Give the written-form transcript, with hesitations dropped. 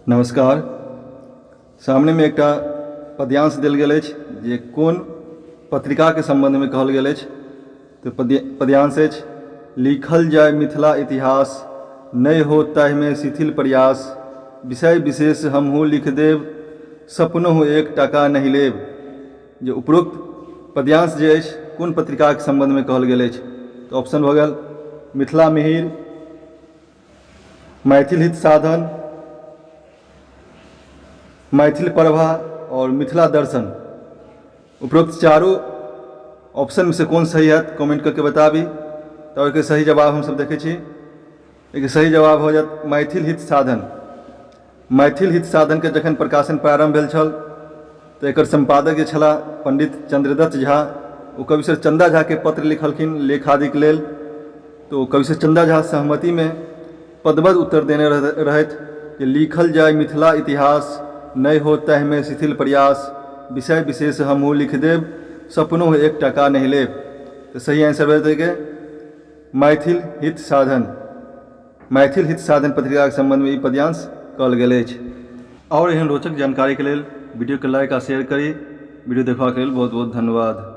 नमस्कार। सामनेमे एकटा पद्यांश देल गेल अछि जे कोन पत्रिकाके सम्बन्धमे कहल गेल अछि। तऽ पद्यांश अछि, लिखल जाय मिथिला इतिहास, नहि हो ताहिमे शिथिल प्रयास, विषय विशेष हमहूँ लिख देब, सपनहुँ एक टाका नहि लेब। जे उपरोक्त पद्यांश जे अछि कोन पत्रिकाके सम्बन्धमे कहल गेल अछि? तऽ ऑप्शन भऽ गेल मिथिला मिहिर, मैथिल हित साधन, मैथिल प्रभा आओर मिथिला दर्शन। उपरोक्त चारू ऑप्शनमे से कोन सही हैत, कमेंट करके बताबी। तऽ ओहिके सही जवाब हमसभ देखै छी। एहिके सही जवाब हो जायत मैथिल हित साधन। मैथिल हित साधनके जखन प्रकाशन प्रारम्भ भेल छल तऽ एकर सम्पादक जे छलाह पंडित चंद्रदत्त झा, ओ कविश्वर चंदा झाके पत्र लिखलखिन लेख आदिके लेल। तऽ ओ कविश्वर चंदा झा सहमतिमे पदबद्ध उत्तर देने रहथि जे लिखल जाय मिथिला इतिहास, नहि हो ताहिमे शिथिल प्रयास, विषय विशेष हमहूँ लिख देब, सपनहुँ एक टाका नहि लेब। तऽ सही आंसर भऽ जेतै मैथिल हित साधन। मैथिल हित साधन पत्रिकाके सम्बन्धमे ई पद्यांश कहल गेल अछि। आओर एहन रोचक जानकारीके लेल वीडियोके लाइक आ शेयर करी। वीडियो देखबाक लेल बहुत बहुत धन्यवाद।